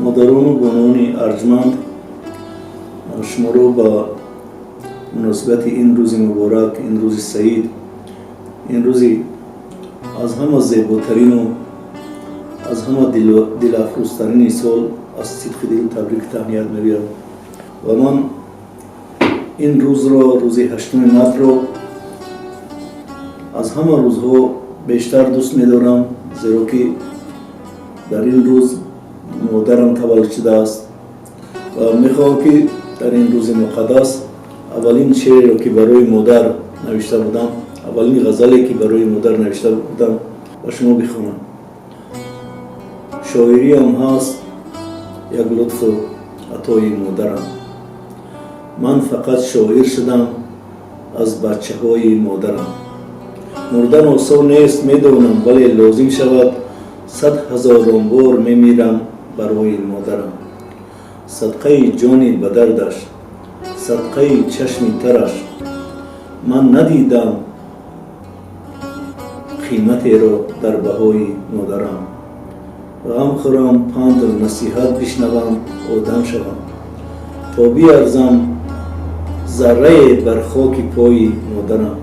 Модарону бонуони арҷманд, шуморо ба муносибати ин рӯзи муборак, ин рӯзи саид, ин рӯзи аз ҳама зеботарину аз ҳама дилафрӯзтарини сол аз сидқи дил табрику таҳният мегӯям. Ва ман ин рӯзро, рӯзи 8 мартро, аз ҳама рӯзҳо бештар дӯст медорам, зеро ки дар ин рӯз модарам таваллуд шудааст. Ва мехоҳам, ки дар ин рӯзи муқаддас аввалин шеъреро, ки барои модар навишта будам, аввалин ғазале, ки барои модар навишта будам, ба шумо бихонам. Шоириам ҳаст як лутфу атои модарам, ман фақат шоир шудам аз бачаҳои модарам. Мурдан осон нест, медонам, вале лозим шавад, 100 ҳазорон бор мемирам барои модарам. Садқаи ҷони ба дардаш, садқаи чашми тараш, ман надидам қиматеро дар баҳои модарам. Ғам хӯрам, панду насиҳат бишнавам, одам шавам, то биарзам заррае бар хоки пои модарам.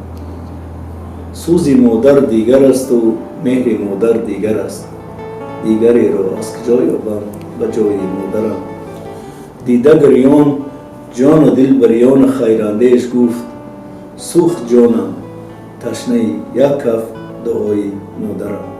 Сӯзи модар дигар асту меҳри модар дигар аст, дигареро аз куҷо ёбам ба ҷои модарам? Дида гирён, ҷону дил бирёну хайрандеш гуфт: «Сӯхт ҷонам, ташнаи як каф дуои модарам».